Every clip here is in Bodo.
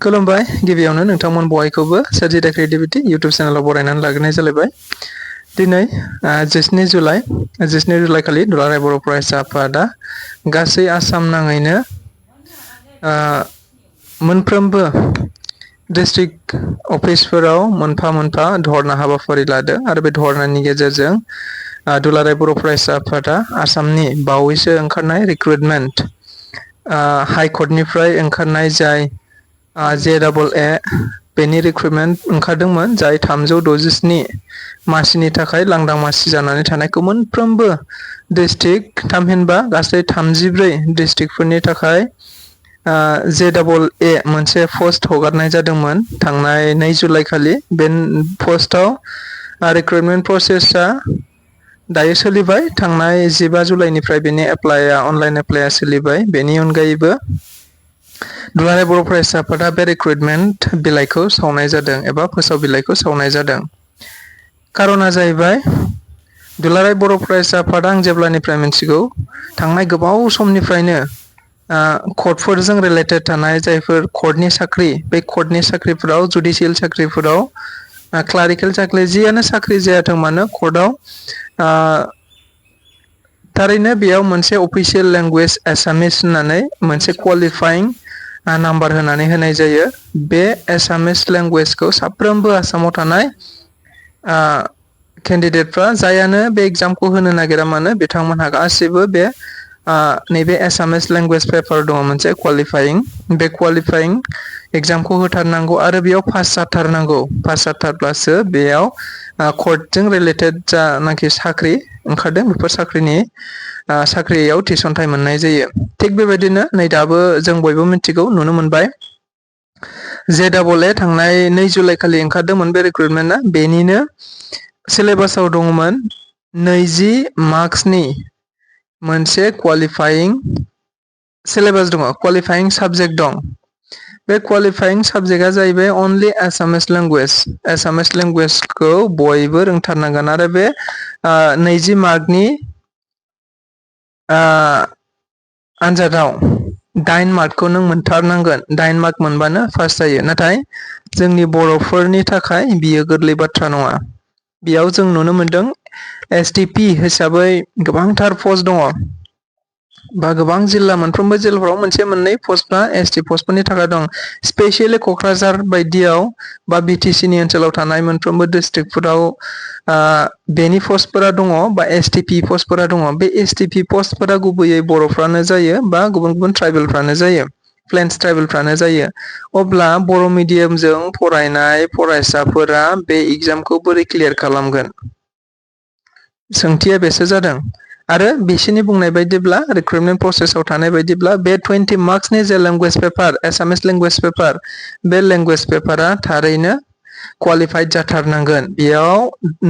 खुलुमबाय गिबियावनो नोंथांमोन बयखौबो सोरजिदा क्रिएटिभिटी इउटुब चेनेलाव बरायनानै लाग्रोनाय जालायबाय। दिनै 19 जुलाइ खालि दुलाराय बर' फरायसा आफादा गासै आसाम नाङैनो मोनफ्रोमबो डिस्ट्रिक्ट अफिसफोराव मोनफा मोनफा धरना हाबाफारि लादों आरो बे धरनानि गेजेरजों दुलाराय बर' फरायसा आफादा आसामनि बावैसो ओंखारनाय रिक्रुटमेन्ट हाइकर्टनिफ्राय ओंखारनाय जाय JAA बेनि रिक्रुटमेन्ट ओंखारदोंमोन जाय 367 मासिनि थाखाय लांदां मासि जानानै थानायखौ मोनफ्रोमबो डिस्ट्रिक्ट थामहिनबा गासै 34 डिस्ट्रिक्टफोरनि थाखाय JAA मोनसे पस्ट हगारनाय जादोंमोन थांनाय 2 जुलाइ खालि बे पस्टआव रिक्रुटमेन्ट प्रसेसआ दायो सोलिबाय थांनाय 15 जुलाइनिफ्राय बेनि अनलाइन एप्लाइआ सोलिबाय। बेनि अनगायैबो दुलाराय बर' फरायसा आफादा बे रिक्रुटमेन्ट बिलाइखौ सावनाय जादों एबा फोसाव बिलाइखौ सावनाय जादों। कारना जाहैबाय दुलाराय बर' फरायसा आफादा आं जेब्लानिफ्राय मिथिगौ थांनाय गोबाव समनिफ्रायनो कर्टफोरजों रिलेटेड थानाय जायफोर कर्टनि साख्रि बे कर्टनि साख्रिफोराव जुडिसियेल साख्रिफोराव क्लारिकेल साख्रि जियानो साख्रि जायाथों मानो कर्टआव थारैनो बेयाव मोनसे अफिसियेल लेंगुवेज एसामिस होननानै मोनसे क्वालिफाइं नाम्बार होनानै होनाय जायो। बे एसामिस लेंगुवेजखौ साफ्रोमबो आसामाव थानाय केन्डिडेटफ्रा जायानो बे एग्जामखौ होनो नागिरा मानो बिथांमोनहा गासैबो बे नैबे एसामिस लेंगुवेज पेपार दङ मोनसे क्वालिफाइं बे क्वालिफाइं एग्जामखौ होथारनांगौ आरो बेयाव पास जाथारनांगौ। पास जाथारब्लासो बेयाव कर्टजों रिलेटेड जानाखि साख्रि ओंखारदों बेफोर साख्रियाव थिसनथाइ मोननाय जायो। थिग बेबायदिनो नै दाबो जों बयबो मिथिगौ नुनो मोनबाय JAA थांनाय 2 जुलाइ खालि ओंखारदोंमोन बे रिक्रुटमेन्टआ बेनिनो सिलेबासाव दङमोन 20 मार्क्सनि मोनसे क्वालिफाइं सिलेबास दङ क्वालिफाइं साबजेक्ट दं। बे क्वालिफाइं साबजेक्टआ जाहैबाय अनलि एसामिस लेंगुवेज। एसामिस लेंगुवेजखौ बयबो रोंथारनांगोन आरो बे 20 मार्कनि आनजादाव 9 मार्कखौ नों मोनथारनांगोन। 9 मार्क मोनबानो पास जायो। नाथाय जोंनि बर'फोरनि थाखाय बियो गोरलै बाथ्रा नङा। बेयाव जों नुनो मोनदों STP हिसाबै गोबांथार पस्ट दङ बा गोबां जिल्ला मोनफ्रोमबो जिल्लाफोराव मोनसे मोननै पस्टफ्रा ST पस्टफोरनि थाखाय दं। स्पेसियेलि क'क्राझार बायदियाव बा BTC नि ओनसोलाव थानाय मोनफ्रोमबो डिस्ट्रिक्टफोराव बेनि पस्टफोरा दङ बा STP पस्टफोरा दङ। बे STP पस्टफोरा गुबैयै बर'फ्रानो जायो बा गुबुन गुबुन ट्राइबेलफ्रानो जायो प्लेन्स ट्राइबेलफ्रानो जायो। अब्ला बर' मिडियामजों फरायनाय फरायसाफोरा बे एग्जामखौ बोरै क्लियार खालामगोन? सोंथिया बेसो जादों आरो बिसोरनि बुंनाय बायदिब्ला रिक्रुटमेन्ट प्रसेसआव थानाय बायदिब्ला बे 20 मार्क्सनि जे लेंगुवेज पेपार एसामिस लेंगुवेज पेपार बे लेंगुवेज पेपारा थारैनो क्वालिफाइड जाथारनांगोन। बेयाव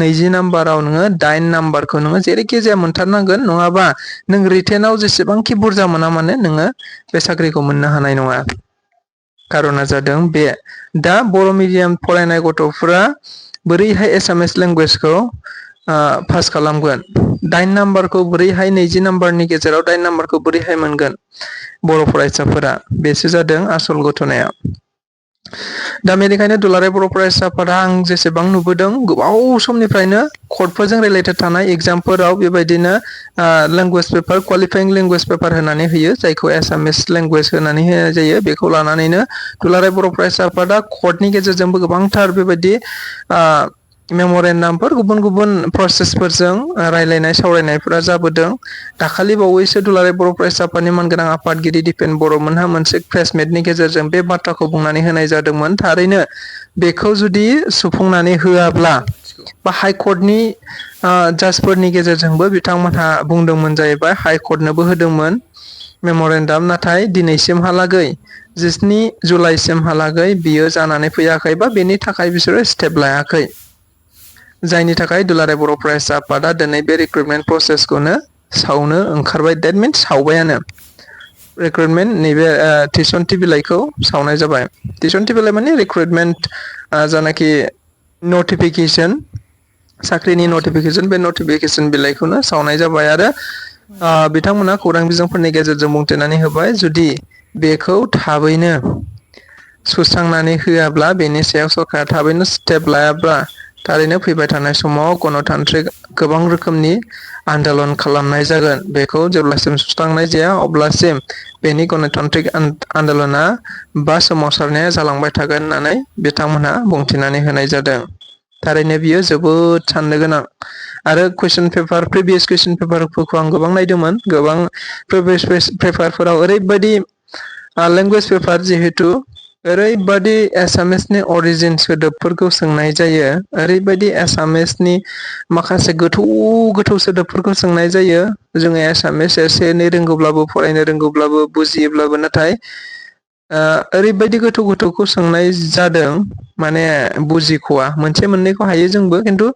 20 नाम्बाराव नोङो 9 नाम्बारखौ नोङो जेरैखि जाया मोनथारनांगोन नङाबा नों रिटेनाव जेसेबांखि बुरजा मोना मानो नोङो बे साख्रिखौ मोननो हानाय नङा। कारना जादों बे दा बर' मिडियाम फरायनाय गथ'फोरा बोरैहाय एसामिस लेंगुवेजखौ पास खालामगोन? 9 नाम्बारखौ बोरैहाय 20 नाम्बारनि गेजेराव 9 नाम्बारखौ बोरैहाय मोनगोन बर' फरायसाफोरा? बेसो जादों आसल घटनाया। दा बेनिखायनो दुलाराय बर' फरायसा आफादा आं जेसेबां नुबोदों गोबाव समनिफ्रायनो कर्टफोरजों रिलेटेड थानाय एग्जामफोराव बेबायदिनो लेंगुवेज पेपार क्वालिफाइं लेंगुवेज पेपार होनानै होयो जायखौ एसामिस लेंगुवेज होनानै होनाय जायो। बेखौ लानानैनो दुलाराय बर' फरायसा आफादा कर्टनि गेजेरजोंबो गोबांथार बेबायदि मेम'रेन्डामफोर गुबुन गुबुन प्रसेसफोरजों रायलायनाय सावरायनायफोरा जाबोदों। दाखालि बावैसो दुलाराय बर' फरायसा आफादनि मानगोनां आफादगिरि दिपेन बर'मोनहा मोनसे प्रेस मिटनि गेजेरजों बे बाथ्राखौ बुंनानै होनाय जादोंमोन। थारैनो बेखौ जुदि सुफुंनानै होआब्ला बा हाइकर्टनि जाजफोरनि गेजेरजोंबो बिथांमोनहा बुंदोंमोन जाहैबाय हाइकर्टनोबो होदोंमोन मेम'रेन्डाम नाथाय दिनैसिमहालागै 19 जुलाइसिमहालागै बियो जानानै फैयाखै बा बेनि थाखाय बिसोरो स्टेप लायाखै। जायनि थाखाय दुलाराय बर' फरायसा आफादा दिनै बे रिक्रुटमेन्ट प्रसेसखौनो सावनो ओंखारबाय। डेट मिन्स सावबायानो रिक्रुटमेन्ट नैबे थिसनथि बिलाइखौ सावनाय जाबाय। थिसनथि बिलाइ माने रिक्रुटमेन्ट जानाखि नटिफिकेसन साख्रिनि नटिफिकेसन बे नटिफिकेसन बिलाइखौनो सावनाय जाबाय आरो बिथांमोना खौरां बिजोंफोरनि गेजेरजों बुंथिनानै होबाय जुदि बेखौ थाबैनो सुस्रांनानै होआब्ला बेनि सायाव सरकारा थाबैनो स्टेप लायाब्ला थारैनो फैबाय थानाय समाव गणतान्त्रिक गोबां रोखोमनि आन्दलन खालामनाय जागोन। बेखौ जेब्लासिम सुस्रांनाय जाया अब्लासिम बेनि गणतान्त्रिक आन्दलना बा सोमावसारनाया जालांबाय थागोन होननानै बिथांमोनहा बुंथिनानै होनाय जादों। थारैनो बियो जोबोद साननो गोनां आरो कुइसन पेपार प्रिभियास कुइसन पेपारफोरखौ आं गोबां नायदोंमोन। गोबां प्रिभियास पेपारफोराव ओरैबायदि लेंगुवेज पेपार जिहेतु ओरैबायदि एसामिसनि अरिजिन सोदोबफोरखौ सोंनाय जायो। ओरैबायदि एसामिसनि माखासे गोथौ गोथौ सोदोबफोरखौ सोंनाय जायो। जोङो एसामिस एसे एनै रोंगौब्लाबो फरायनो रोंगौब्लाबो बुजियोब्लाबो नाथाय ओरैबायदि गोथौ गोथौखौ सोंनाय जादों माने बुजिख'वा मोनसे मोननैखौ हायो जोंबो खिन्थु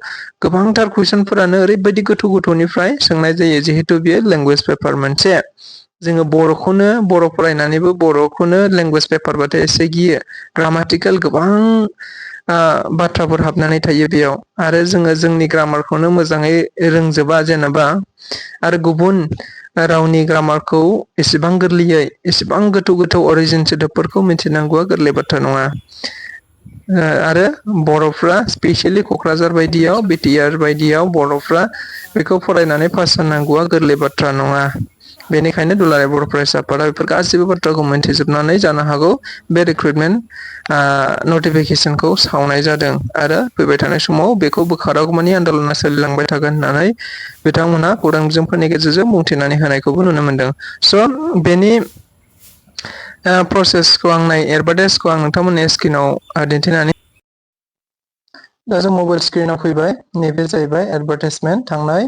गोबांथार कुइसनफोरानो ओरैबायदि गोथौ गोथौनिफ्राय सोंनाय जायो जिहेतु बेयो लेंगुवेज पेपार मोनसे जोङो बर'खौनो बर' फरायनानैबो बर'खौनो लेंगुवेज पेपारबाथाय एसे गियो। ग्रामाटिकेल गोबां बाथ्राफोर हाबनानै थायो बेयाव आरो जोङो जोंनि ग्रामारखौनो मोजाङै रोंजोबा जेनेबा आरो गुबुन रावनि ग्रामारखौ एसेबां गोरलैयै एसेबां गोथौ गोथौ अरिजिन सोदोबफोरखौ मिथिनांगौआ गोरलै बाथ्रा नङा। आरो बर'फ्रा स्पेसियेलि क'क्राझार बायदियाव बिटिआर बायदियाव बर'फ्रा बेखौ फरायनानै पास जानांगौआ गोरलै बाथ्रा नङा। बेनिखायनो दुलाराय बर' फरायसा आफादा बेफोर गासैबो बाथ्राखौ मोनथिजोबनानै जानो हागौ बे रिक्रुइटमेन्ट नटिफिकेसनखौ सावनाय जादों आरो फैबाय थानाय समाव बेखौ बोखारागौमानि आन्दलना सोलिलांबाय थागोन होननानै बिथांमोनहा खौरां बिजोंफोरनि गेजेरजों बुंथिनानै होनायखौबो नुनो मोनदों। स' बेनि प्रसेसखौ आं एडभार्टाइसखौ आं नोंथांमोननि स्क्रिनाव दिन्थिनानै दा जों मबाइल स्क्रिनाव फैबाय। नैबे जाहैबाय एडभार्टाइजमेन्ट थांनाय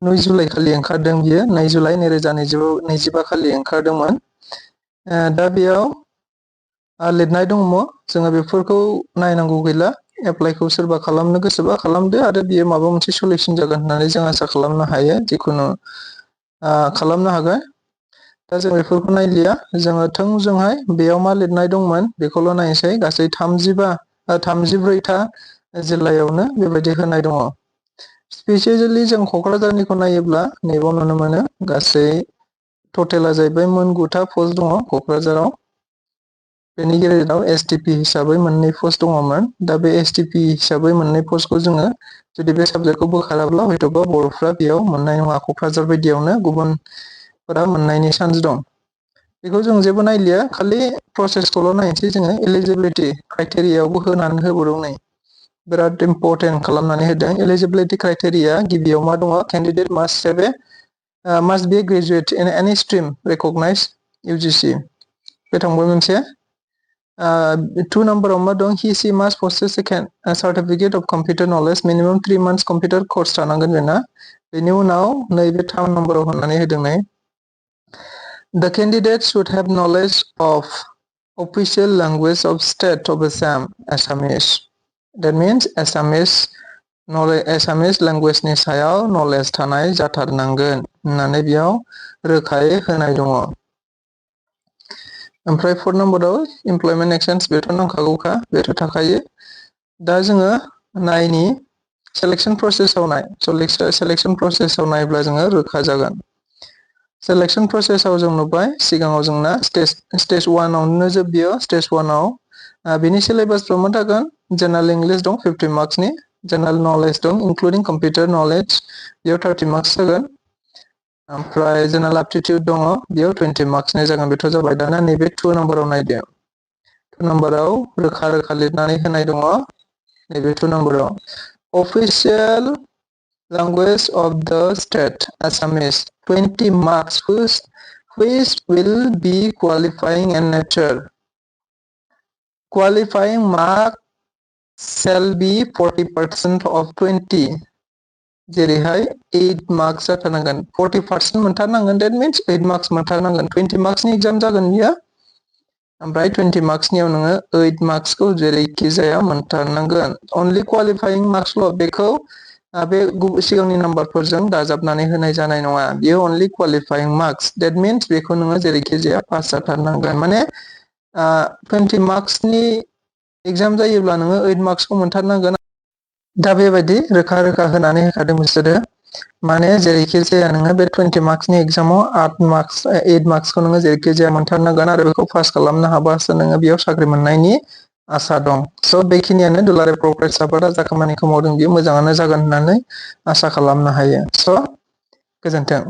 9 जुलाइ खालि ओंखारदों बियो 9 जुलाइ 2025 खालि ओंखारदोंमोन। दा बेयाव लिरनाय दङ जोङो बेफोरखौ नायनांगौ गैला। एप्लाइखौ सोरबा खालामनो गोसोबा खालामदो आरो बियो माबा मोनसे सलिउसन जागोन होननानै जों आसा खालामनो हायो। जिखुनु खालामनो हागोन। दा जों बेफोरखौ नायलिया जोङो थोंजोंहाय बेयाव मा लिरनाय दंमोन बेखौल' नायनोसै। गासै 34था जिल्लायावनो बेबायदि होनाय दङ। स्पेसियेलि जों क'क्राझारनिखौ नायोब्ला नैबाव नुनो मोनो गासै टटेला जाहैबाय मोन 9था पस्ट दङ क'क्राझाराव। बेनि गेजेराव एसटिपि हिसाबै मोननै पस्ट दङमोन। दा बे एसटिपि हिसाबै मोननै पस्टखौ जोङो जुदि बे साबजेक्टखौ बोखाराब्ला हयथ'बा बर'फ्रा बेयाव मोननाय नङा। क'क्राझार बायदियावनो गुबुनफोरा मोननायनि चान्स दं। बेखौ जों जेबो नायलिया खालि प्रसेसखौल' नायनोसै जोङो। एलिजिबिलिटि क्राइटेरियायावबो होनानै होबावदों नै बिराद इम्परटेन्ट खालामनानै होदों। एलिजिबिलिटि क्राइटेरिया गिबियाव मा दङ candidate must be graduate in any stream recognised UGC बे थांबाय मोनसे। 2 नाम्बाराव मा दं he she must possess certificate of computer knowledge minimum 3 months computer course थानांगोन बेना। बेनि उनाव नैबे 3 नाम्बाराव होननानै होदों नै The candidate should have knowledge of official language of state of Assam, Assamese. That means Assamese language नि सायाव नलेज थानाय जाथारनांगोन होननानै बेयाव रोखायै होनाय दङ। ओमफ्राय 4 नाम्बाराव इमप्लयमेन्ट एक्सचेन्ज बेथ' नांखागौखा बेथ' थाखायो। दा जोङो नायनि सेलेक्शन प्रसेसआव नायब्ला जोङो रोखा जागोन। सेलेक्शन प्रसेसआव जों नुबाय सिगाङाव जोंना स्टेज 1 आवनो जोबबियो। स्टेज 1 आव बिनि सिलेबासफ्राव मा थागोन जेनेरेल इंलिश दं 50 मार्क्सनि, जेनेरेल नलेज दं इंक्लुडिं कम्पिउटार नलेज बेयाव 30 मार्क्स जागोन। ओमफ्राय जेनेरेल एप्टिटिउड दङ बेयाव 20 मार्क्सनि जागोन। बेथ' जाबाय। दाना नैबे 2 नाम्बाराव नायदो। 2 नाम्बाराव रोखा रोखा लिरनानै होनाय दङ नैबे 2 नाम्बाराव official language of the state Assamese 20 marks which will be qualifying in nature. Qualifying mark shall be 40% of 20. जेरैहाय 8 मार्क्स जाथारनांगोन 40% मोनथारनांगोन। That means 8 मार्क्स मोनथारनांगोन। 20 मार्क्सनि एग्जाम जागोन बियो। ओमफ्राय 20 मार्क्सनियाव नोङो 8 मार्क्सखौ जेरैखि जाया मोनथारनांगोन। अनलि क्वालिफाइं मार्क्सल' बेखौ बे सिगांनि नाम्बारफोरजों दाजाबनानै होनाय जानाय नङा। बियो अनलि क्वालिफाइं मार्क्स। That means बेखौ नोङो जेरैखि जाया पास जाथारनांगोन। माने 20 मार्क्सनि एग्जाम जायोब्ला नोङो 8 मार्क्सखौ मोनथारनांगोन। दा बेबायदि रोखा रोखा होनानै होखादों बिसोरो। माने जेरैखि जाया नोङो बे 20 मार्क्सनि एग्जामाव 8 मार्क्सखौ नोङो जेरैखि जाया मोनथारनांगोन आरो बेखौ पास खालामनो हाबासो नोङो बेयाव साख्रि मोननायनि आसा दं। स' बेखिनियानो दुलाराय प्रफेसारफोरा जा खामानिखौ मावदों बेयो मोजाङानो जागोन होननानै आसा खालामनो हायो। स' गोजोन्थों।